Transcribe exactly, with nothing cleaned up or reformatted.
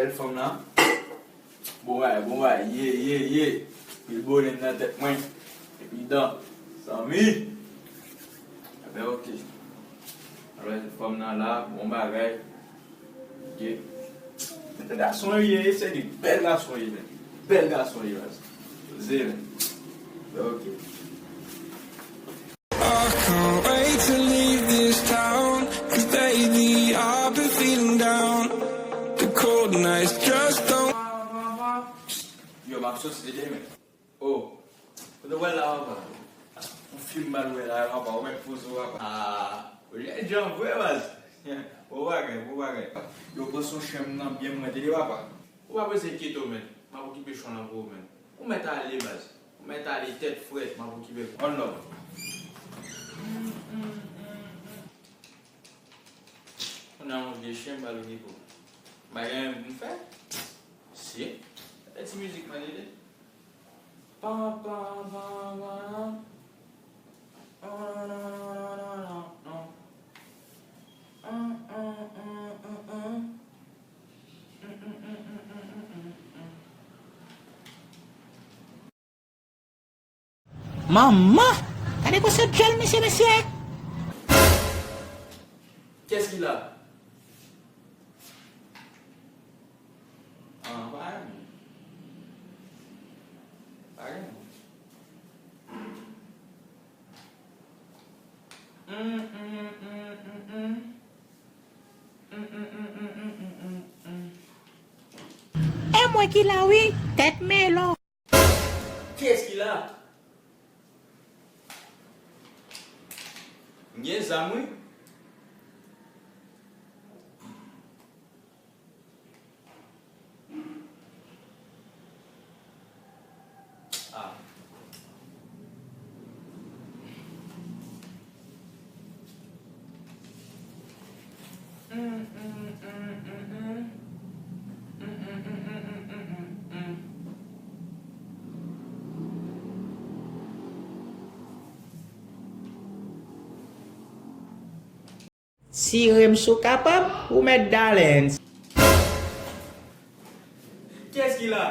Bèl fanm nan. Bon bagay, bon bagay. Ye, ye, ye. Pil bonè nan tèt mwen. Epi dan. Zanmi. Ebyen, oke. Alò, fanm nan la, bon bagay. Oke. Gason li ye, se li bèl gason li ye, men. Bèl gason li ye, men. Poze, men. Oke. I can't wait to leave this town, 'cause lately I've been feeling down. The cold nights just don't. Yo, m ap soti demen. Oh, kote w pral la, papa? Yon fim m al wè la, papa, ou mèt poze w, papa. Ah, ou lèd jan vre, baz. Bon bagay, bon bagay. Yo, pran swen chen m nan byen mwen, tande, papa. Ou pa bezwen enkyete w, men. M ap okipe chen w lan pou ou, men. Ou mèt ale, baz. Ou mèt ale tèt frèt, m ap okipe l. One love. Kounye a yon vye chen m pral okipe w. M pa gen anyen pou m fè. Si. Gade ti mizik mwen tande. Pa, pa, pa, pa, pa. Oh, non, non, non, non, non, non. Hum, hum, hum, hum, hum. Hum, hum, hum, hum, hum, hum, hum, hum. Manman! Gade gwo sèt djèl misye, mesye! Qu'est-ce qu'il a? Ah, pa gen. Pa gen. Hum, hum, hum, hum, hum. Hum, hum, hum. E mwen ki la wi, tèt melon. Kiyès ki la? M gen zam wi. Ah. Tire m si w kapab, ou mèt Dalens. Kiyès ki la?